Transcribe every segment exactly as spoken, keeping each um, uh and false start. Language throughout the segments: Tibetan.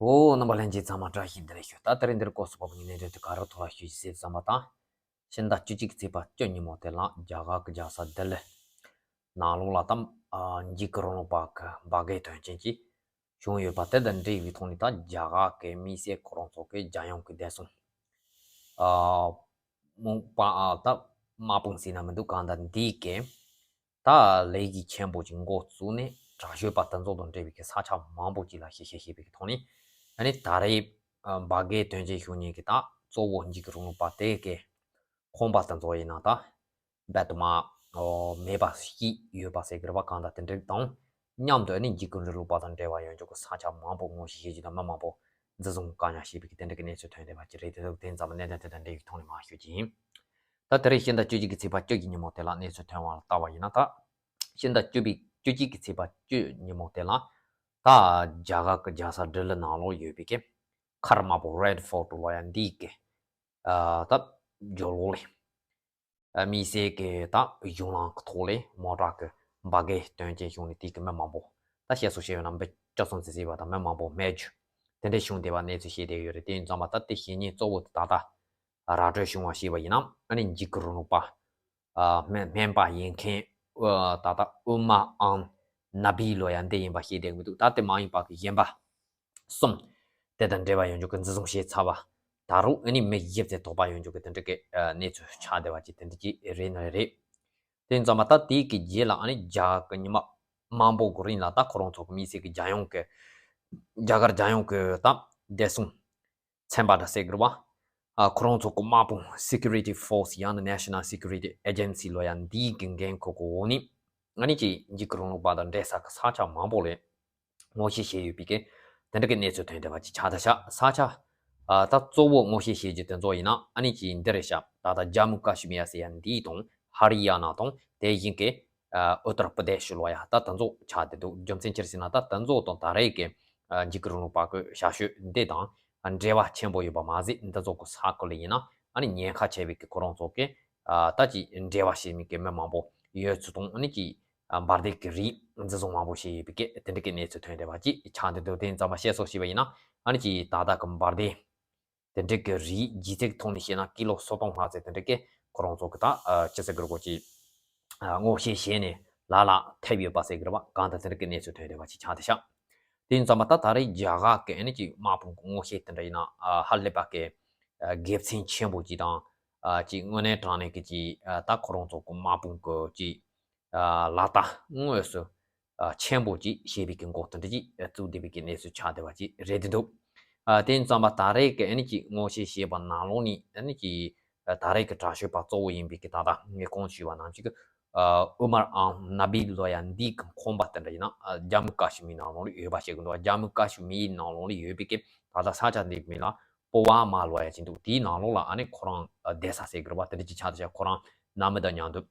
ཨོ། རྣམ་པ་ལྷན་རྒྱས་ཚང་མ་བཀྲ་ཤིས་བདེ་ལེགས་ཞུ། ད་དེ་རིང་འདིར་སྐོར་སུ་བབས་ནས་གནས་འདྲེན་དུ་ག་རུ་ཐོག་ལ་ཞུ་ཞིག་ཟེར་བསམ་པ་དང་། ཕྱི་ཟླ་བཅུ་གཅིག་གི་ཚེས་པ་བཅུ་ཉིན་མོ་དེ་ལ་རྒྱ་གར་གྱི་རྒྱལ་ས་ལྡི་ལི་ནང་ལོགས་ལ་ད་འཇིགས་སྐུལ་རིང་ལུགས་པ་གི་འབར་གས་དོན་རྐྱེན་ཅིག་བྱུང་ཡོད་པ་དེ་དང་འབྲེལ་བའི་ཐོག་ནས། ད་རྒྱ་གར་གྱི་མི་སེར་ཁོ་རང་ཚོ་གི་རྒྱལ་ཡོངས་ཀྱི་བདེ་སྲུང་མ་དཔུང་ཟེར་ན་མི་འདུག་གང་ལྟར་འདི་གི་ད་ལས་འགུལ་ཆེན་པོ་ཅིག་འགོ་བཙུགས་ནས། དྲག་སྤྱོད་པ་དེ་ཚོ་དང་འབྲེལ་བའི་གི་ས་ཆ་མང་པོ་ཅིག་ལ་ཞིབ་དཔྱད་བྱས་པའི་གི་ཐོག་ནས། ཨ་ནི་ད་རེས་འབར་གས་དོན་རྐྱེན་བྱུང་མཁན་གྱི་ད་གཙོ་བོ་འཇིགས་སྐུལ་རིང་ལུགས་པ་དེ་གི་ཁོམ་པ་དེ་ཚོ་ཡིན་ན་ད་རྦད་དེ་མ་མེད་པ་བྱས་ཡོད་པ་ཟེར་གི་རེད་པ། གང་ལྟར་དེ་འདྲ་དང་མཉམ་དུ་ཨ་ནི་འཇིགས་སྐུལ་རིང་ལུགས་པ་དང་འབྲེལ་བ་ཡོད་ཆོག་གི་ས་ཆ་མང་པོ་ངོ་ཤེས་བྱེད་རྒྱུ་དང་མི་མང་པོ་འཛིན་བཟུང་བཀག་ཉར་བྱས་པའི་གི་དེ་འདྲ་གི་གནས་ཚུལ་ཐོན་བསྡད་པ་ཅིག་རེད། དེ་ཚོ་དེ་ཙམ་གནད་དོན་དེ་དང་འབྲེལ་བའི་ཐོག་ནས་མར་ཞུ་རྒྱུ་ཡིན། ད་དེ་རིང་ཕྱི་ཟླ་བཅུ་གཅིག་གི་ཚེས་པ་བཅུ་གི་ཉིན་མོ་དེ་ལ་གནས་ཚུལ་ཐོན་པ་ལ་བལྟས་པ་ཡིན་ན། ད་ཕྱི་ཟླ་བཅུ་པའི་བཅུ་གཅིག་གི་ཚེས་པ་བཅུ་ཉིན་མོ་དེ་ལ་ད་རྒྱ་གར་གྱི་རྒྱལ་ས་ལྡི་ལི་ནང་ལོགས་ཡོད་པའི་གི་མཁར་དམར་པོ་Red Fort ལབ་ཡ་འདི་གི་ད་ཇོ་ལོག་ལས་མི་སེར་གྱི་ད་གཞུང་ལམ་གྱི་ཐོག་ལས་མོ་ཊ་གི་འབར་གས་དོན་རྐྱེན་བྱུང་ནས། དེ་གི་མི་མང་པོ་ད་བཤད་སྲོལ་བཤད་ཡོད་ན་མི་བཅུ་ཙམ་ཟིན་ཟིན་པ་དང་མི་མང་པོ་རྨས་བཅོས་དེ་འདྲ་བྱུང་བསྡད་པ་གནས་ཚུལ་བཤད་བསྡད་ཡོད་རེད། དེ་ཡིན་ཙང་མ་ད་དེ་བྱས་ཉེས་གཙོ་བོ་དེ་ད་ལྟ་ར་སྤྲོད་བྱུང་བ་ཞེས་པ་ཡིན་ན། ཨ་ནི་འཇིགས་སྐུལ་རིང་ལུགས་པ་ཨ་སྨན་སྨན་པ་ཡིན་མཁན་ཨ་ད་ལྟ་ཨུ་མ་ཨང་ན་བི་ལབ་ཡ་འདི་ཡིན་པ་ཤེས་བསྡད་མི་འདུག་ད་དེ་མ་ཡིན་པ་གི་གཞན་པ་གསུམ་དེ་དང་འབྲེལ་བ་ཡོད་ཆོག་གི་འཛིན་བཟུང་བྱས་ཚར་བ། ད་རུང་ཨ་ནི་མི་བཞི་ཙམ་དོགས་པ་ཡོད་ཆོག་གི་དེ་འདྲ་གི་ཨ་གནས་ཚུལ་ཆགས་བསྡད་པ་ཅིག་དེ་འདྲ་ཅིག་རེད་ན་རེད། དེ་ཡིན་ཙང་མ་ད་དེ་གི་རྗེས་ལ་ཨ་ནི་རྒྱ་གར་གྱི་ཉི་མ་མང་པོ་གི་རིང་ལ་ད་ཁོ་རང་ཚོ་གི་མི་སེར་གྱི་རྒྱལ་ཡོངས་ཀྱི་རྒྱ་གར་རྒྱལ་ཡོངས་ཀྱི་ད་བདེ་སྲུང་ཚན་པ་འདྲ་ཟེར་གི་རེད་བ། ཨ་ཁོ་རང་ཚོ་གི་དམག་དཔུང་Security Force ཡང་ན་National Security Agency ལབ་ཡ་འདིའི་གི་འགན་ཁུར་གི་འོག་ནས། ཨ་ནི་ཅིག་འཇིགས་སྐུལ་རིང་ལུགས་པ་དང་འབྲེལ་ས་གི་ས་ཆ་མང་པོ་ལ་ངོ་ཤེས་བྱས་ཡོད་པའི་གི་དེ་འདྲ་གི་གནས་ཚུལ་ཐོན་བསྡད་པ་ཅིག་ཆགས་བསྡད་ཤག་ས་ཆ་ཨ་ད་གཙོ་བོ་ངོ་ཤེས་བྱེད་རྒྱུ་དེ་ཚོ་ཡིན་ན། ཨ་ནི་ཅིག་འདི་རེད་ཤག་ད་ལྟ་ཇམ་མུ་ཀ་ཤི་མིར་ཟེར་ཡ་འདི་དང་ཧ་རི་ཡ་ན་དང་དེ་བཞིན་གི་ཨ་ཨུ་ཏར་པྲ་དེ་ཤི་ལབ་ཡ་ད་དེ་ཚོ་ཆགས་བསྡད་འདུག་རྒྱུ་མཚན་ཅི་རེད་ཟེར་ན། ད་དེ་ཚོ་དང་ད་རེས་ཀྱི་ཨ་འཇིགས་སྐུལ་རིང་ལུགས་པ་གི་ཞབས་ཞུ་འདི་དང་འབྲེལ་བ་ཆེན་པོ་ཡོད་པ་མ་ཟད། འདི་ཚོ་གི་ས་ཁུལ་ལ་ཡིན་ན་ཨ་ནི་ཉེན་ཁ་ཆེ་བའི་གི་ཁོ་རང་ཚོ་གི་ཨ་ད་ཅིག་འབྲེལ་བ་བྱེད་མི་གི་མི་མང་པོ་ཡོད་ཚུལ་དང་། ཨ་ནི་ཅིག་ཨ་འབར་མདེལ་གྱི་རིགས་འཛིན་བཟུང་མང་པོ་བྱས་ཡོད་པའི་གི་དེ་འདྲ་གི་གནས་ཚུལ་ཐོན་བསྡད་པ་ཅིག་ཆགས་བསྡད་འདུག་དེ་ཡིན་ཙང་མ་བཤད་སྲོལ་བྱས་པ་ཡིན་ན། ཨ་ནི་ཅིག་ད་ལྟ་གི་འབར་མདེལ་དེ་འདྲ་གི་རིགས་ལྗིད་ཚད་ཐོག་ནས་བཤད་ན་ཀི་ལོ་སོ་སྟོང་ལྷག་ཙམ་དེ་འདྲ་གི་ཁོ་རང་ཚོ་གི་ད་ཨ་ཅི་ཟེར་དགོས་རེད་གོ། ཅིག་ཨ་ངོ་ཤེས་བྱས་ནས་ལ་ལ་ཐེབས་ཡོད་པ་ཟེར་གི་རེད་བ། གང་ལྟར་དེ་འདྲ་གི་གནས་ཚུལ་ཐོན་བསྡད་པ་ཅིག་ཆགས་བསྡད་ཤག་དེ་ཡིན་ཙང་མ་ད་ད་རེས་རྒྱ་གར་གི་ཨ་ནི་ཅིག་དམག་དཔུང་གི་ངོ་ཤེས་དེ་འདྲ་ཡིན་ན་ཨ་ཧ་ལས་པ་གི་ཨ་དགེ་མཚན་ཆེན་པོ་ཅིག་དང་། ཨ་ཅིག་དངོས་གནས་དྲང་གནས་ཀྱི་ཅིག་ཨ་ད་ཁོ་རང་ཚོ་གི་དམག་དཔུང་གི་ཅིག་ཨ་ལག་རྟགས་དངོས་སུ་ཨ་ཆེན་པོ་ཅིག་བྱས་པའི་གི་འགོ་དེ་འདྲ་ཅིག་ཨ་བཙུགས་བསྡད་པའི་གི་གནས་ཚུལ་ཆགས་བསྡད་པ་ཅིག་རེད་བསྡད་འདུག་ཨ་དེ་ཡིན་ཙང་མ་ད་རེས་ཀྱི་ཨ་ནི་ཅིག་ངོ་ཤེས་བྱས་པ་ནང་ལོགས་ནས་ཨ་ནི་ཅིག་ཨ་ད་རེས་ཀྱི་དྲག་སྤྱོད་པ་གཙོ་བོ་ཡིན་པའི་གི་ད་ལྟ་ངས་གོང་ཞུས་པ་ནང་བཞིན་གི་ཨ་ཨུ་མར་ཨང་ན་བི་ལབ་ཡ་འདི་གི་ཁོམ་པ་དེ་འདྲ་ཡིན་ན་ཨ་ཇམ་མུ་ཀ་ཤི་མིར་ནང་ལོགས་ལ་ཡོད་པ་བཤད་གི་འདུག་ཇམ་མུ་ཀ་ཤི་མིར་ནང་ལོགས་ལ་ཡོད་པའི་གི་ད་ལྟ་ས་ཆ་འདིའི་མིང་ལ་པུལ་ཝ་མ་ལབ་ཡ་ཅིག་འདུག་དེའི་ནང་ལོགས་ལ་ཨ་ནི་ཁོ་རང་ཨ་བསྡད་ས་ཟེར་གི་རེད་བ། དེ་འདྲ་ཅིག་ཆགས་བསྡད་ཤག་ཁོ་རང་ནང་མི་དང་མཉམ་དུ་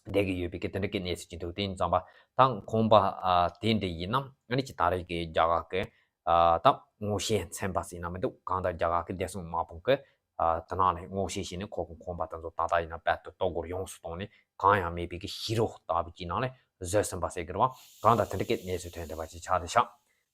བསྡད་ཀྱི་ཡོད་པའི་གི་དེ་འདྲ་གི་གནས་ཚུལ་ཅིག་འདུག་དེ་ཡིན་ཙང་མ་ད་ཁོམ་པ་ཨ་དེ་འདྲ་ཡིན་ན་ཨ་ནི་ཅིག་ད་རེས་ཀྱི་རྒྱ་གར་གི་ཨ་ད་ངོ་ཤེས་ཚན་པ་ཟེར་ན་མི་འདུག་གང་ལྟར་རྒྱ་གར་གི་བདེ་སྲུང་དམག་དཔུང་གི་ཨ་དེ་ནང་ལ་ངོ་ཤེས་བྱས་ནས་ཁོ་གི་ཁོམ་པ་དེ་ཚོ་ད་ལྟ་ཡིན་ན་རྦད་དེ་ལྟོ་སྒོར་ཡོངས་སུ་བཏང་ནས་གང་ཡང་མེད་པའི་གི་ཤི་རོ་ལྟ་བུ་ཅིག་ནང་ལ་བཟོས་ཟིན་པ་ཟེར་གི་རེད་བ། གང་ལྟར་དེ་འདྲ་གི་གནས་ཚུལ་ཐོན་བསྡད་པ་ཅིག་ཆགས་བསྡད་ཤག་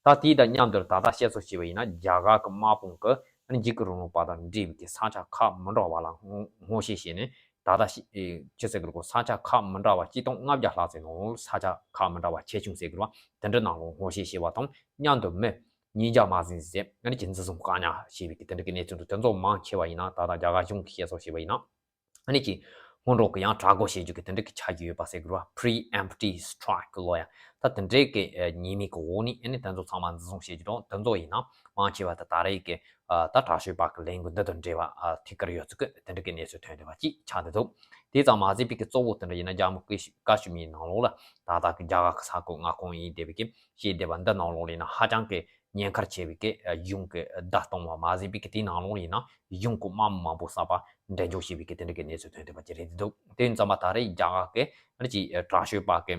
ད་དེ་དང་མཉམ་དུ་ད་ལྟ་བཤད་སྲོལ་བྱས་པ་ཡིན་ན། རྒྱ་གར་གྱི་དམག་དཔུང་གིས་ཨ་ནི་འཇིགས་སྐུལ་རིང་ལུགས་པ་དང་འབྲེལ་བའི་གི་ས་ཆ་ཁག་མི་འདྲ་བ་ལ་ངོ་ངོ་ཤེས་བྱས་ནས། ད་ལྟ་ཤི་ཨེ་ཅི་ཟེར་གི་རེད་གོ། ས་ཆ་ཁག་མི་འདྲ་བ་སྤྱི་སྟོང་ལྔ་བརྒྱ་ལྷག་ཙམ་ནང་ལོགས་ས་ཆ་ཁག་མི་འདྲ་བ་ཆེ་ཆུང་ཟེར་གི་རེད་བ། དེ་འདྲ་ནང་ལོགས་ངོ་ཤེས་བྱས་པ་དང་མཉམ་དུ་མི་ཉིས་བརྒྱ་མ་ཟིན་ཟེར་ཨ་ནི་ཅིག་འཛིན་བཟུང་བཀག་ཉར་བྱས་པའི་གི་དེ་འདྲ་གི་གནས་ཚུལ་འདུག་དེ་ཚོ་མང་ཆེ་བ་ཡིན་ན་ད་ལྟ་རྒྱ་གར་གཞུང་གིས་བཤད་སྲོལ་བྱས་པ་ཡིན་ན། ཨ་ནི་ཅིག་སྔོན་འགྲོ་གི་ཡང་དྲག་རྒོལ་བྱེད་རྒྱུ་གི་དེ་འདྲ་གི་ཆགས་ཀྱི་ཡོད་པ་ཟེར་གི་རེད་བ། Preemptive Strike ལབ་ཡ་ད་དེ་འདྲའི་གི་ཨ་ཉེས་མིང་གི་འོག་ནས་ཨ་ནི་དེ་ཚོ་ཚང་མ་འཛིན་བཟུང་བྱེད་རྒྱུ་དང་། དེ་ཚོ་ཡིན་ན་མང་ཆེ་བ་ད་ད་རེས་གི་ཨ་ད་དྲག་སྤྱོད་པ་གི་ལས་འགུལ་འདི་དང་འབྲེལ་བ་ཨ་ཐད་ཀར་ཡོད་ཚུལ་གི་དེ་འདྲ་གི་གནས་ཚུལ་ཐོན་བསྡད་པ་ཅིག་ཆགས་བསྡད་འདུག་དེ་ཙམ་མ་ཟད་པའི་གི་གཙོ་བོ་དེ་འདྲ་ཡིན་ན་ཇམ་མུ་ཀ་ཤི་མིར་ནང་ལོགས་ལ་ད་ལྟ་གི་རྒྱ་གར་གི་ས་ཁུལ་མངའ་ཁོངས་ཡིན་བསྡད་པའི་གི་བཤད་བསྡད་པ་འདི་ནང་ལོགས་ལ་ཡིན་ན་ཧ་ཅང་གི་ཉེན་ཁར་ཆེ་བའི་གི་གཞུང་གི་བརྡ་གཏོང་བ་མ་ཟད་པའི་གི་དེའི་ནང་ལོགས་ལ་ཡིན་ན་གཞུང་གི་དམག་མི་མང་པོ་གསར་པ་འབྲེལ་འཇོག་བྱས་པའི་གི་དེ་འདྲ་གི་གནས་ཚུལ་ཐོན་བསྡད་པ་ཅིག་རེད་འདུག་དེ་ཡིན་ཙང་མ་ད་རེས་རྒྱ་གར་གི་ཨ་ནི་ཅིག་དྲག་སྤྱོད་པ་གི་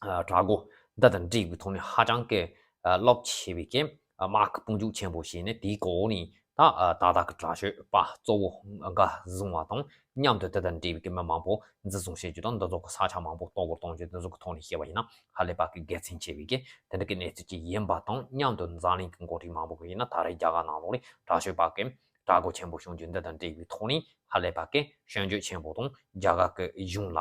དྲག་རྒོལ་འདི་དང་འབྲེལ་བའི་ཐོག་ནས་ཧ་ཅང་གི་རླབས་ཆེ་བའི་གི་དམག་གི་དཔུང་འཇུག་ཆེན་པོ་བྱས་ནས་དེའི་གོ་ནས་ ད་ཨ་ཏག་ཏག་གི་དྲག་སྤྱོད་པ་གཙོ་བོ་འགའ་བཟུང་བ་དང་མཉམ་དུ་དེ་དང་འབྲེལ་བའི་གི་མི་མང་པོ་འཛིན་བཟུང་བྱེད་རྒྱུ་དང་འདི་ཚོ་གི་ས་ཆ་མང་པོ་གཏོར་རྒོལ་གཏོང་རྒྱུ་འདི་ཚོ་གི་ཐོག་ནས་བཤད་པ་ཡིན་ན་ཧ་ལས་པ་གི་གལ་ཆེན་ཆེ་བའི་གི་དེ་འདྲ་གི་གནས་ཚུལ་ཅིག་ཡིན་པ་དང་མཉམ་དུ་འཛམ་གླིང་གི་འགོ་ཁྲིད་མང་པོ་གི་ཡིན་ན་ད་རེས་རྒྱ་གར་ནང་ལོགས་ནས་དྲག་སྤྱོད་པ་གི་དྲག་རྒོལ་ཆེན་པོ་བྱུང་རྒྱུ་འདི་དང་འབྲེལ་བའི་ཐོག་ནས་ཧ་ལས་པ་གི་སྐྱོན་བརྗོད་ཆེན་པོ་དང་རྒྱ་གར་གི་གཞུང་ལ།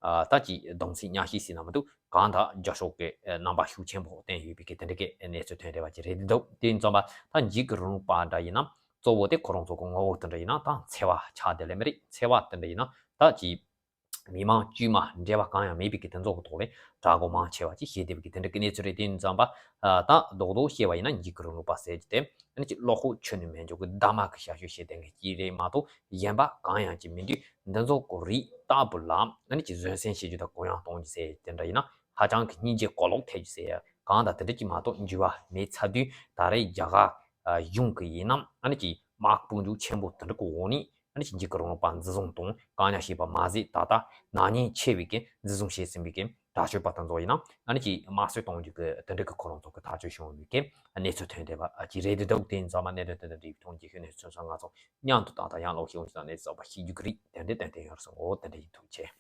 ཨ་ད་ཅིག་གདུང་སེམས་མཉམ་སྐྱེད་ཟེར་ན་མི་འདུག་གང་ལྟར་རྒྱབ་སྐྱོར་གྱི་རྣམ་པ་ཤུགས་ཆེན་པོ་བསྟན་ཡོད་པའི་གི་དེ་འདྲ་གི་གནས་ཚུལ་ཐོན་བསྡད་པ་ཅིག་རེད་འདུག་དེ་ཡིན་ཙང་པ་ད་འཇིགས་སྐུལ་རིང་ལུགས་པ་འདྲ་ཡིན་ན་གཙོ་བོ་དེ་ཁོ་རང་ཚོ་གི་ངོ་བོ་དེ་འདྲ་ཡིན་ན་ད་འཚེ་བ་ཆགས་བསྡད་ལེ་མི་རེད། འཚེ་བ་དེ་འདྲ་ཡིན་ན་ད་ཅིག་མི་མང་དཀྱུས་མ་འབྲེལ་བ་གང་ཡང་མེད་པའི་གི་དེ་ཚོ་གི་ཐོག་ལས་དྲག་རྒོལ་མང་ཆེ་བ་ཅིག་བྱེད་བསྡད་པའི་གི་དེ་འདྲ་གི་གནས་ཚུལ་རེད། དེ་ཡིན་ཙང་པ་ཨ་ད་རྡོག་རྡོག་བཤད་པ་ཡིན་ན་འཇིགས་སྐུལ་རིང་ལུགས་པ་ཟེར་རྒྱུ་དེ་ཨ་ནི་ཅིག་བློ་ཁོག་ཆུ་ནས་མེད་འཇོག་གི་གདམ་ག་གི་བྱ་སྤྱོད་བྱེད་བསྡད་མཁན་ཅིག་རེད་མ་གཏོགས་གཞན་པ་གང་ཡང་ཅིག་མི་འདུག་འདི་ཚོ་གོ་རིགས་ལྟ་བུ་ལ་ཨ་ནི་ཅིག་བཟོད་བསྲན་བྱེད་རྒྱུ་དང་གུ་ཡངས་གཏོང་རྒྱུ་ཟེར་དེ་འདྲ་ཡིན་ན་ཧ་ཅང་གི་སྙིང་རྗེ་གོ་ལོག་ཐེབས་རྒྱུ་ཟེར་གང་དང་དེ་འདྲ་ཅིག་མ་གཏོགས་འགྱུར་བ་མེད་ཚར་དུས་ད་རེས་རྒྱ་གར་གཞུང་གི་ཡིན་ནམ་ཨ་ནི་ཅིག་དམག་དཔུང་འཇུག་ཆེན་པོ་དེ་འདྲ་གི་འོག་ནས་ཨ་ནི་ཅིག་འཇིགས་སྐུལ་རིང་ལུགས་པ་འཛིན་བཟུང་དང་བཀག་ཉར་བྱས་པ་མ་ཟད་ད་ལྟ་ན་ཉེན་ཆེ་བའི་གི་འཛིན་བཟུང་བྱས་ཟིན་པའི་གི་དྲག་སྤྱོད་པ་དེ་ཚོ་ཡིན་ནམ་ཨ་ནི་ཅིག་དམར་གསོད་གཏོང་རྒྱུ་གི་དེ་འདྲ་གི་ཁོ་རང་ཚོ་གི་ཐག་གཅོད་བྱུང་བའི་གི་གནས་ཚུལ་ཐོན་བསྡད་པ་ཅིག་རེད་འདུག་དེ་ཡིན་ཙང་མ་གནད་དོན་དེ་དང་འབྲེལ་བའི་ཐོག་རྒྱུས་ཤོག་གནས་ཚུལ་ཚོན་ཚོད་ང་ཚོ། མཉམ་དུ་ཏག་ཏག་ཡང་ལོག་ཤེས་འོང་ཅི་དང་གནས་ཚུལ་ཚོགས་པ་ཤེས་རྒྱུ་གི་རིགས་ཏན་ཏན་ཏན་ཏན་ཡོད་སོང་ངོ་། ཏན་ཏན་ཡིན། ཐུགས་རྗེ་ཆེ།